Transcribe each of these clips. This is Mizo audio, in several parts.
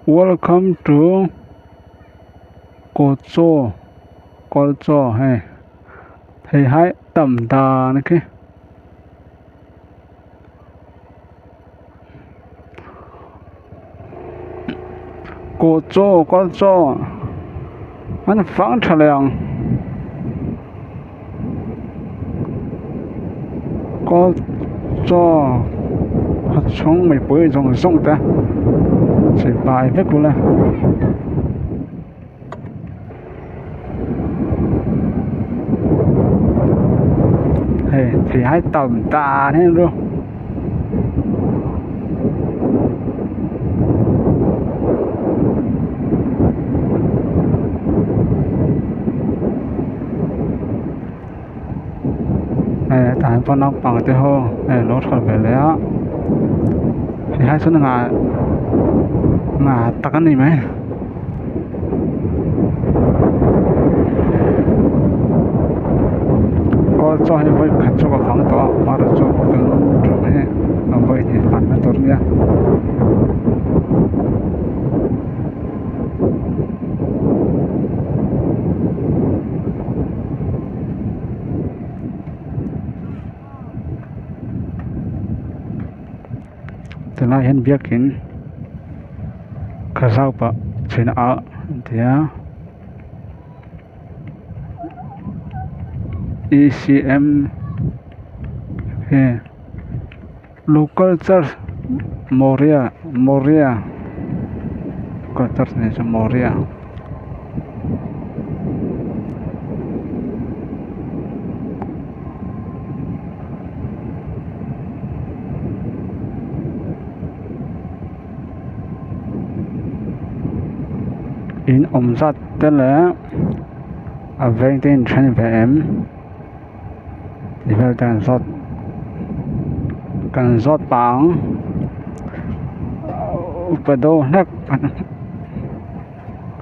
Welcome to Kawlchaw Kawlchaw hei theihai tam dan khi. Kawlchaw Kawlchaw an fang tha leh ang Kawlchaw a chhung mipui zawng zawng te chibai vek ula. Hei theihai tam dan hi chu. Hei tah hian pawh naupang te ho hei an lo thawlh ve leh a tihian chuan ngah ngah tak a ni mai. Kawl chaw hi vawi khat chu ka fang tawh a amaherawhchu chu tun tum hi a vawi hnih fanna tur a nia. Tunah hian biakin kha zau pah chhin a an ti a E C M he local church Moriah Moriah local church ni chu Moriah. In awm zat te leh a veng te in then ve em tih vel te an zawt kan zawt pah ang upa deuh hlek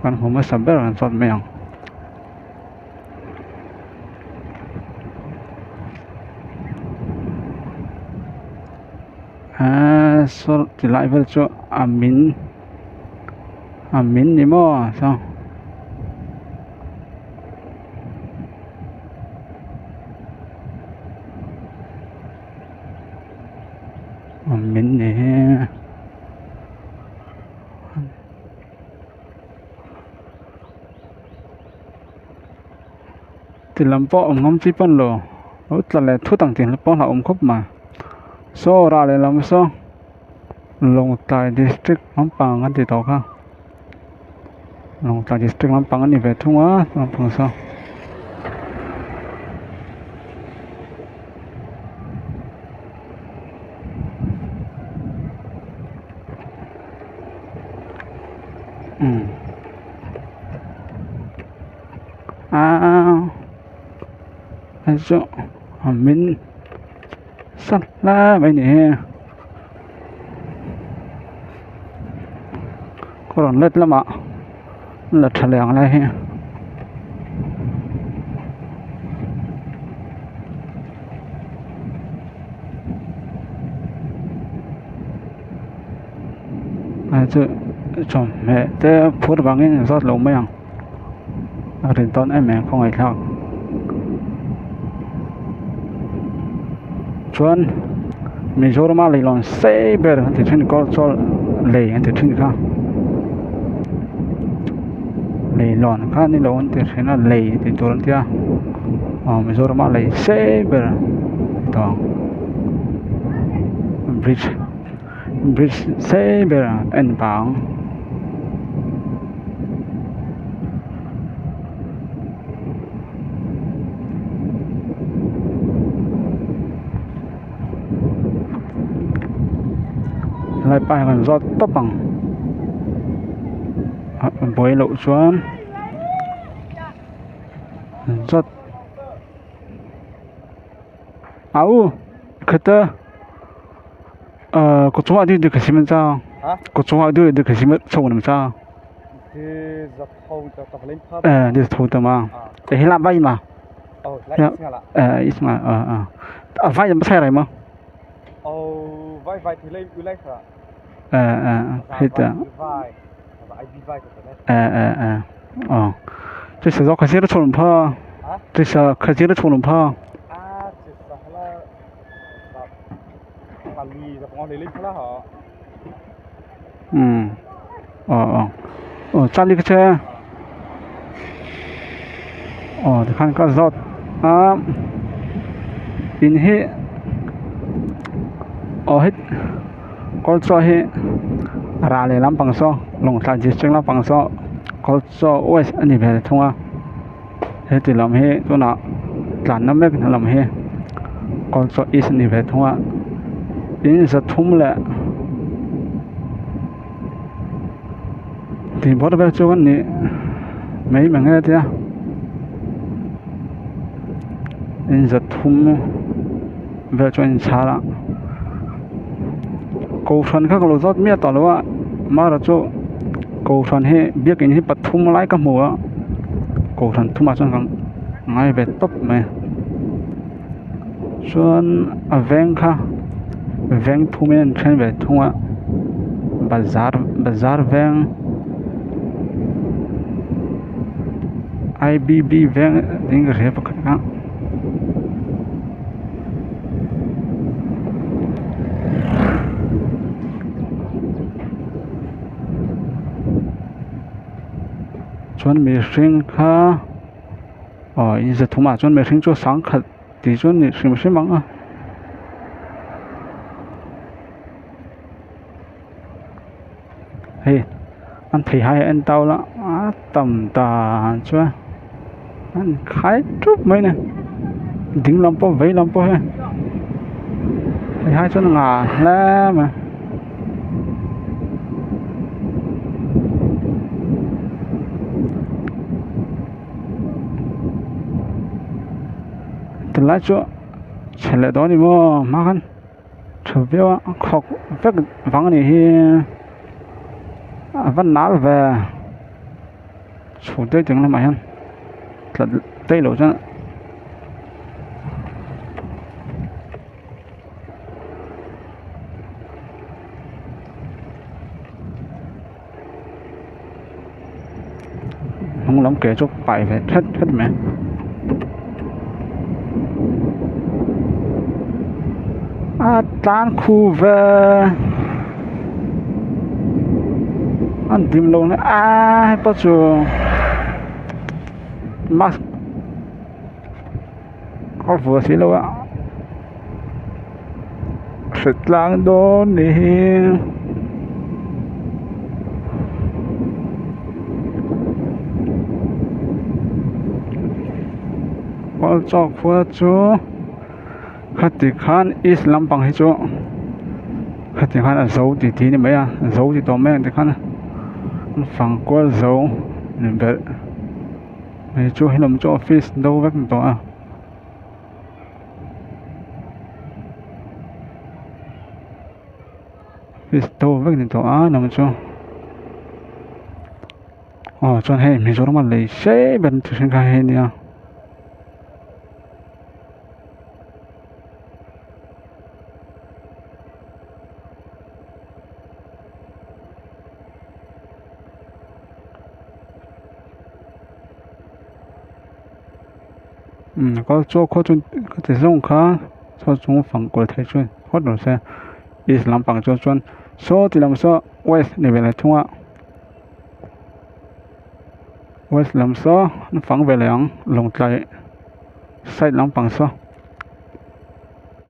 kan hmu hmasa ber an zawt mai ang. Aaa saw ti lai vel chu a min a min ni maw saw. A min ni hi. Ti lam pawh awm ngam chi pawn lo lo tla leh thut ang tih pawh hlauhawm khawp mai saw rah leh lam saw Lawngtlai district lampang an ti tawh kha Lawngtlai district lampang a ni ve thung a lampang saw. Aaa hei chu a min sat hle mai ni hi ka rawn let lamah la tha leh ang lai hi. Hei chu chawhmeh te phur vangin a zawt lo mai ang a rin tawn em em khawngaih thlak chuan Mizoram a leilawn sei ber an ti thin kawr chawl lei an ti thin kha leilawn kha ni lo an ti thin a lei tih tur an tia aw Mizoram a lei sei ber a ni tawh ang bridge. Bridge sei ber a en vang. Helai pa hi kan zawt tawp ang a buai loh chuan zawt. Au khata. Ko chungah dih dih ka sim cang. Ko chungah dih dih ka sim chung nam cang. Eh, di tho tama. Eh, hila vai ma. Eh, isma ah ah. A vai ma sai rai ma. Oh, vai vai thì lên cứ lấy hả? Eh, eh, hita. Vai. 哎哎哎，哦，这是绕开这的出龙炮，这是开这的出龙炮。嗯，哦哦，哦，站那个车，哦，你看个绕啊，in hi aw het kawlchaw hi rah leh lampang saw lawngtlai district lampang saw kawlchaw west a ni ve thung a heti lam hi tunah tlanna mek na lam hi kawlchaw east a ni ve thung a in zathum leh tih bawr vel chu an nih mai mang e tia in zathum vel chu a inchhar a kohhran kha ka lo zawt miah tawh lo a amaherawh chu kohhran hi biakin hi pathum lai ka hmu a kohhran thumah chuan ka ngai ve tawp mai chuan a veng kha veng thum in an then ve thung a bazar bazar veng I B B veng tiin ka hria pakhat a. Chuan mihring kha aw in zathumah chuan mihring chu sangkhat tih chu a ni hrim hrim ang a. Hei an theihai a en tau la a tam dan chuan an khai thup mai a ni ding lam pawh vei lam pawh hian theihai chuan a ngah hle mai. Tunlai chu chhe leh dawn a ni maw hma khan tha viau a a khawk vek vang a nih hi a va nal ve chhut daih ding lamah hian tla daih loh chuan. Hnung lam ke chu pai ve thet thet mai a tlan khu ve an dim lo nge a hepa chu mask a vuah si lo a hritlang dawn ni hi. Kawlchaw khua chu khati khan east lampang hi chu khati khan a zo ti tih a ni mai a zo ti tawh mai ang tikhan an fang kual zo ni ber. Hei chu helam chu office do vek ni tawh a. Office do vek ni tawh a lam chu aw chuan hei Mizoram a lei sei ber an ti hring kha hei a nia. Umm kal chaw khaw chu ka ti zawng kha chaw chung fang kual thei chuan phawt rawh se east lampang chu chuan saw ti lam saw west ni ve leh thung a west lam saw an fang ve leh ang lawngtlai side lampang saw.